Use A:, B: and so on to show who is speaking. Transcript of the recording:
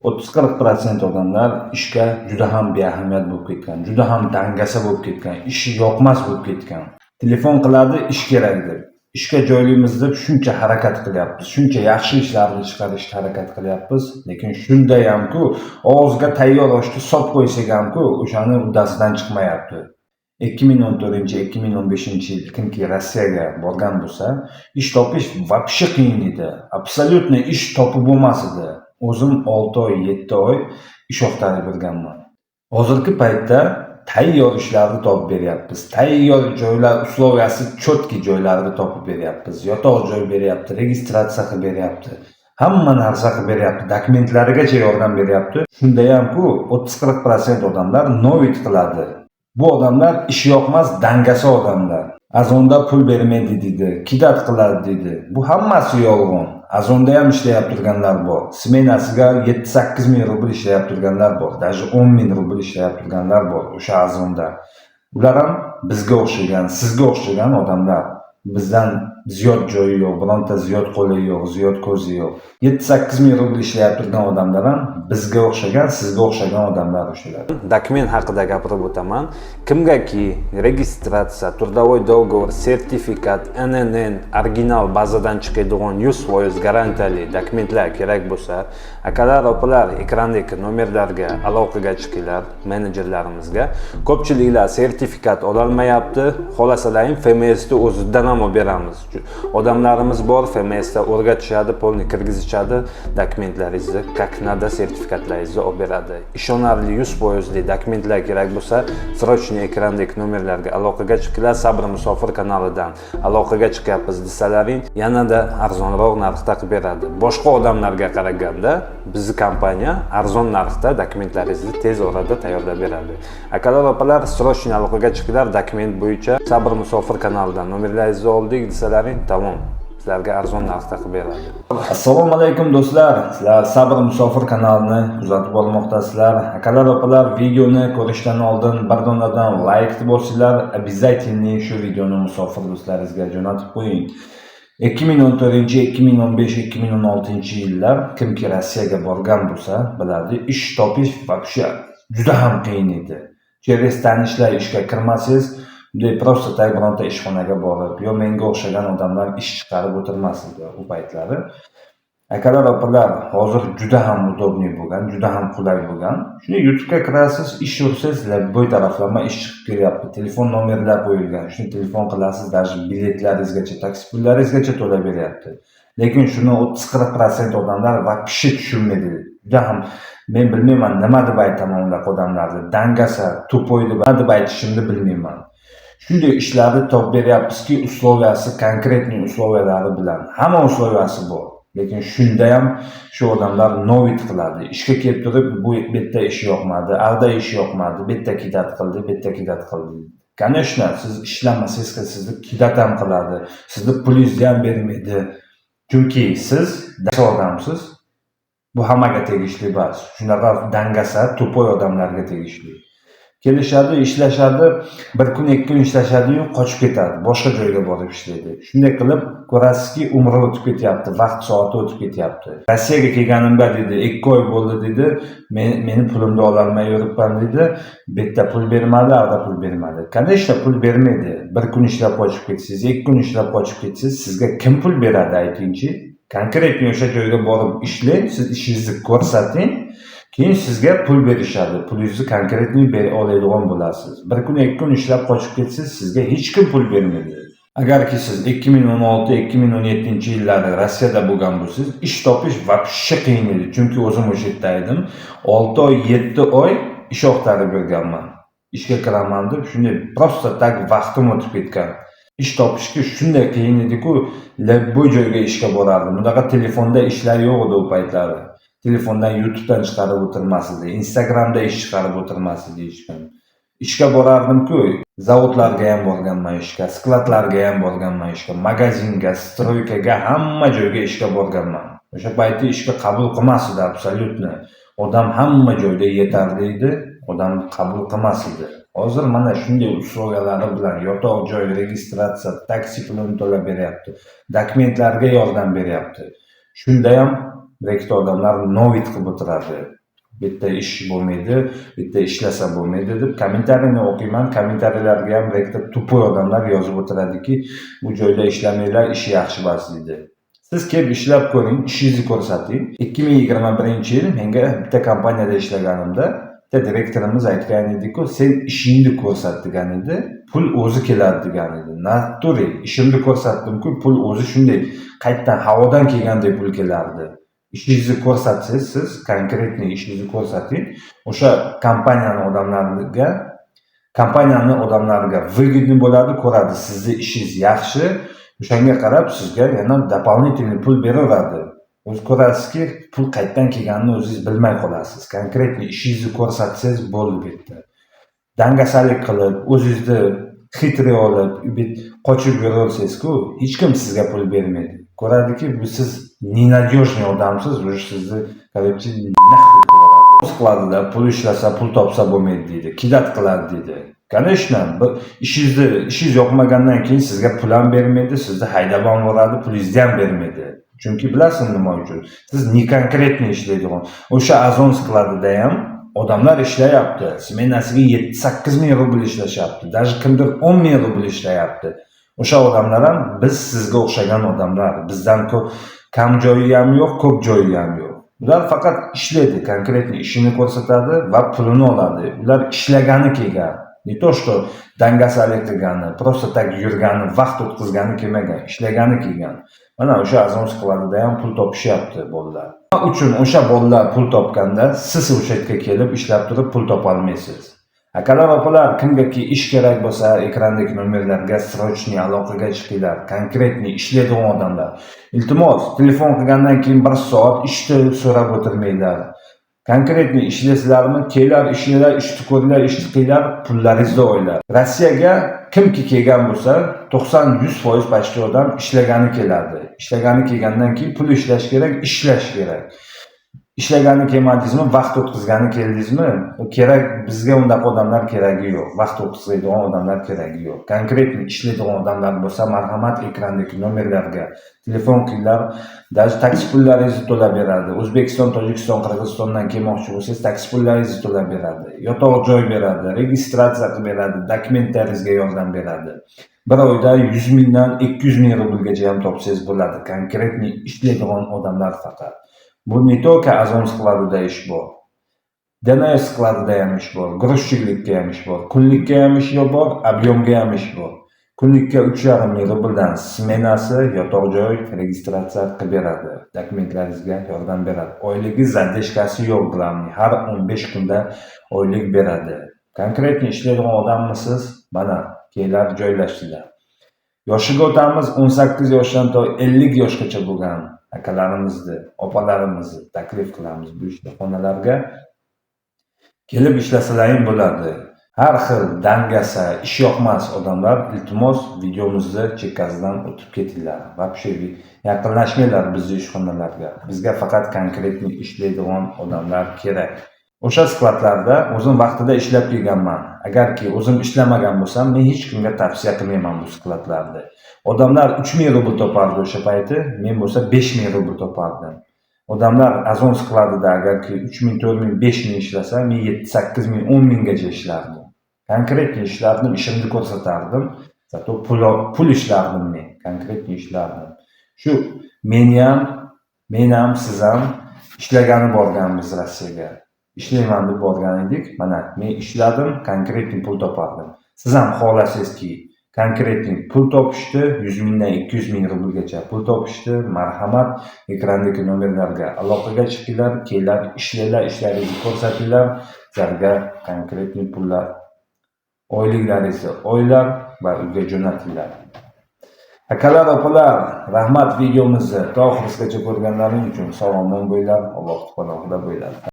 A: 30-40% odamlar ishga juda ham beahamiyat bo'lib ketgan, juda ham dangasa bo'lib ketgan, ishi yoqmas bo'lib ketgan. Telefon qiladi, ish kerak deb. Ishga joylaymiz deb shuncha harakat qilyapmiz, shuncha yaxshi ishlarni chiqarishga harakat qilyapmiz, lekin shundayam-ku og'izga tayyor oshni solib qo'ysak ham-ku o'shani uddasidan chiqmayapti. 2014-2015 yil kimki Rossiyaga borgan bo'lsa, ish topish вообще qiyin edi. Абсолютно ish topib bo'lmas edi. O'zim 6 oy, 7 oy ish axtarib yurganman. Hozirgi paytda tayyor ishlarni topib beryapmiz. Tayyor joylar, условия si четкий joylarni topib beryapmiz. Yotoq joy beryapti, registratsiya qilib beryapti. Hamma narsa qilib beryapti, dokumentlarigacha yordam beryapti. Shundayam-ku 30-40% odamlar новит qiladi. Bu odamlar ish yoqmas, dangasa odamlar. Ozonda pul bermaydi deydi, кидать qiladi deydi. Bu hammasi yolg'on. Ozonda ham ishlayap turganlar bor. Smenasiga 7-8 ming rubl ishlayap turganlar bor. Даже 10 ming rubl ishlayap turganlar bor o'sha Ozonda. Ular ham bizga o'xshagan, sizga o'xshagan odamlar. Bizdan ziyod joyi yo'q, bironta ziyod qo'li yo'q, ziyod ko'zi yo'q. 7-8 ming rubl ishlayap turgan odamlar ham bizga o'xshagan, sizga o'xshagan odamlar o'shalar.
B: Dokument haqida gapirib o'taman. Kimgaki registratsiya, трудовой договор, sertifikat, ИНН, original bazadan chiqadigan 100% garantiyali dokumentlar kerak bo'lsa, akalar, opalar, ekrandagi nomerlarga aloqaga chiqinglar menejerlarimizga. Ko'pchiliklar sertifikat ololmayapti. Xohlasalaring, ФМС ni o'zidan ham olib beramiz. Odamlarimiz bor, ФМС da o'rgatishadi, полный kirgizishadi, dokumentlaringizni как надо, sertifikatlaringizni olib beradi. Ishonarli 100%li dokumentlar kerak bo'lsa, срочно ekrandagi nomerlarga aloqaga chiqinglar. Sabr Musofir kanalidan aloqaga chiqyapmiz desalaring, yanada arzonroq narxda qilib beradi. Boshqa odamlarga qaraganda bizni kompaniya arzon narxda dokumentlaringizni tez orada tayyorlab beradi. Akalar, opalar, срочно aloqaga chiqinglar dokument bo'yicha. Sabr Musofir kanalidan nomerlaringizni oldik desalaring, tamom, sizlarga arzon narxda qilib beradi.
A: Assalomu alaykum, do'stlar. Sizlar Sabr Musofir kanalini kuzatib bormoqdasizlar. Akalar, opalar, videoni ko'rishdan oldin bir donadan layk bosinglar. Обязательно shu videoni musofir do'stlaringizga jo'natib qo'ying. 2014, 2015, 2016 yillar kimki Rossiyaga borgan bo'lsa, biladi, ish topish вообще juda ham qiyin edi. Через tanishlar ishga kirmasangiz, bunday просто так bironta ishxonaga borib, yo menga o'xshagan odamlar ish chiqarib o'tirmas edi u paytlari. Akalar, opalar, hozir juda ham удобный bo'lgan, juda ham qulay bo'lgan. Shuni YouTube'ga kirasiz, ish ursangiz, любой taraflama ish chiqib kelyapti. Telefon nomerlar qo'yilgan. Shuni telefon qilasiz, даже biletlaringizgacha, taksi pullaringizgacha to'lab beryapti. Lekin shuni 30-40% odamlar вообще tushunmaydi. Juda ham men bilmayman, nima deb aytaman unaqa odamlarni. Dangasa, тупой deb nima deb aytishimni bilmayman. Shunday ishlarni topib beryapmizki, условия si, конкретный условия lari bilan. Hamma условия si bor. Lekin shunda ham shu odamlar новит qiladi. Ishga kelib turib, bu yerda ish yoqmadi, arda ish yoqmadi, bu yerda кидать qildi, bu yerda кидать qildi. Конечно, siz ishlamasangiz, sizni кидать ham qiladi, sizni pulingizni ham bermaydi. Chunki siz odamsiz. Bu hammaga tegishli emas. Shunaqa dangasa, тупой odamlarga tegishli. Kelishadi, ishlashadi, bir kun, 2 kun ishlashadi-yu, qochib ketadi, boshqa joyga borib ishlaydi. Shunday qilib ko'rasizki, umri o'tib ketyapti, vaqt soati o'tib ketyapti. Rossiyaga kelganimda deydi, 2 oy bo'ldi deydi, men meni pulimni ololmay yuribman deydi. Bu yerda pul bermadi, arda pul bermadi. Конечно, pul bermaydi. Bir kun ishlab qochib ketsangiz, 2 kun ishlab qochib ketsangiz, sizga kim pul beradi, aytingchi? Конкретно o'sha joyga borib ishlang, siz ishingizni ko'rsating, keyin sizga pul berishadi. Pulingizni конкретный bera oladigan bo'lasiz. Bir kun, 2 kun ishlab qochib ketsangiz, sizga hech kim pul bermaydi. Agarki siz 2016-2017 yillari Rossiyada bo'lgan bo'lsangiz, ish topish вообще qiyin edi. Chunki o'zim o'sha yerda edim. 6 oy, 7 oy ish axtarib yurganman. Ishga kiraman deb shunday просто так vaqtim o'tib ketgan. Ish topishga shunday qiyin ediku, любой joyga ishga borardim. Bunaqa telefonda ishlar yo'q edi u paytlari. Telefondan, YouTubedan chiqarib o'tirmas edi. Instagramda ish chiqarib o'tirmas edi hech kim. Ishga borardim-ku, zavodlarga ham borganman ishga, skladlarga ham borganman ishga, magazinga, стройка ga, hamma joyga ishga borganman. O'sha payti ishga qabul qilmas edi абсолютно. Odam hamma joyda yetarli edi, odam qabul qilmas edi. Hozir mana shunday условия lari bilan yotoq joy, registratsiya, taksi pulini to'lab beryapti, dokumentlarga yordam beryapti. Shundayam Bir ikkita odamlar новит qilib o'tiradi. Bu yerda ish bo'lmaydi, bu yerda ishlasa bo'lmaydi deb kommentariyni o'qiyman. Kommentariyalarga ham bir ikkita тупой odamlar yozib o'tiradiki, bu joyda ishlamanglar, ishi yaxshi emas deydi. Siz kelib ishlab ko'ring, ishingizni ko'rsating. 2021-yil menga bitta kompaniyada ishlaganimda bitta direktorimiz aytgan ediku, sen ishingni ko'rsat degan edi, pul o'zi keladi degan edi. Натуре ishimni ko'rsatdimku, pul o'zi shunday qayerdan, havodan kelgandek pul kelardi. Ishingizni ko'rsatsangiz, siz конкретный ishingizni ko'rsating, o'sha kompaniyani odamlariga выгодный bo'ladi, ko'radi, sizni ishingiz yaxshi, o'shanga qarab sizga yana дополнительный pul beraveradi. O'zi ko'rasizki, pul qayerdan kelganini o'zingiz bilmay qolasiz. Конкретный ishingizni ko'rsatsangiz bo'ldi bu yerda. Dangasalik qilib, o'zingizni хитрый olib, qochib yuraversangiz-ku, hech kim sizga pul bermaydi. Ko'radiki, bu siz ненадежный odamsiz, уже sizni, короче, нахуй qilib yuboradi. Skladida pul ishlasa, pul topsa bo'lmaydi deydi, кидать qiladi deydi. Конечно, bir ishingiz yoqmagandan keyin sizga pul ham bermaydi, sizni haydab ham yuboradi, pulingizni ham bermaydi. Chunki bilasizmi nima uchun? Siz не конкретный ishlaydigan. O'sha Ozon skladida ham odamlar ishlayapti. Smenasiga 7-8 ming rubl ishlashyapti. Даже kimdir 10 ming rubl ishlayapti. O'sha odamlar ham biz sizga o'xshagan odamlar. Bizdan ko'p kam joyi ham yo'q, ko'p joyi ham yo'q. Ular faqat ishlaydi, конкретный ishini ko'rsatadi va pulini oladi. Ular ishlagani kelgan. Не то, что dangasalik qilgani, просто так yurgani, vaqt o'tkazgani kelmagan, ishlagani kelgan. Mana o'sha Ozon skladida ham pul topishyapti bolalar. Nima uchun o'sha bolalar pul topganda siz o'sha yerga kelib ishlab turib pul topolmaysiz? Akalar, opalar, kimgaki ish kerak bo'lsa, ekrandagi nomerlarga срочный aloqaga chiqinglar. Конкретный ishlaydigan odamlar. Iltimos, telefon qilgandan keyin bir soat ishni so'rab o'tirmanglar. Конкретный ishlaysizlarmi? Kelinglar, ishlanglar, ishni ko'ringlar, ishni qilinglar, pullaringizni olinglar. Rossiyaga kimki kelgan bo'lsa, 90-100% почти odam ishlagani keladi. Ishlagani kelgandan keyin pul ishlash kerak, ishlash kerak. Ishlagani kelmadingizmi, vaqt o'tkazgani keldingizmi? U kerak, bizga undaqa odamlar keragi yo'q. Vaqt o'tkazadigan odamlar keragi yo'q. Конкретный ishlaydigan odamlar bo'lsa, marhamat, ekrandagi nomerlarga telefon qilinglar. Даже taksi pullaringizni to'lab beradi. O'zbekiston, Tojikiston, Qirg'izistondan kelmoqchi bo'lsangiz, taksi pullaringizni to'lab beradi. Yotoq joy beradi, registratsiya qilib beradi, dokumentlaringizga yordam beradi. Bir oyda 100 mingdan 200 ming rublgacha ham topsangiz bo'ladi. Конкретный ishlaydigan odamlar faqat. Bu не только Ozon skladida ish bor. DNS skladida ham ish bor, грузчик likka ham ish bor, kunlikka ham ish bor, объем ga ham ish bor. Kunlikka 3,5 ming rubldan smenasi, yotoq joy, registratsiya qilib beradi. Dokumentlaringizga yordam beradi. Oyligi задержка si yo'q, главный. Har 15 kunda oylik beradi. Конкретный ishlaydigan odammisiz? Mana, kelinglar, joylashinglar. Yoshiga o'tamiz, 18 yoshdan to 50 yoshgacha bo'lgan akalarimizni, opalarimizni taklif qilamiz bu ishxonalarga. Kelib ishlasalaring bo'ladi. Har xil dangasa, ishyoqmas odamlar, iltimos, videomizni chekkasidan o'tib ketinglar. Вообще yaqinlashmanglar bizni ishxonalarga. Bizga faqat конкретный ishlaydigan odamlar kerak. O'sha skladlarda o'zim vaqtida ishlab kelganman. Agarki o'zim ishlamagan bo'lsam, men hech kimga tavsiya qilmayman bu skladlarni. Odamlar 3000 rubl topardi o'sha payti, men bo'lsa 5000 rubl topardim. Odamlar Ozon skladida agarki 3000, 4000, 5000 ishlasa, men 7, 8000, 10 minggacha ishlardim. Конкретный ishlardim, ishimni ko'rsatardim. Зато pul ishlardim men, конкретный ishlardim. Shu men ham, siz ham ishlagani borganmiz Rossiyaga. Ishlayman deb borgan edik. Mana men ishladim, конкретный pul topardim. Siz ham xohlasangizki, конкретный pul topishni, 100 mingdan 200 ming rublgacha pul topishni, marhamat, ekrandagi nomerlarga aloqaga chiqinglar, kelinglar, ishlanglar, ishlaringizni ko'rsatinglar. Sizlarga конкретный pullar, oyliklaringizni olinglar va uyga jo'natinglar. Akalar, opalar, rahmat videomizni to oxirigacha ko'rganlaring uchun. Sog' omon bo'linglar, Alloh panohida bo'linglar.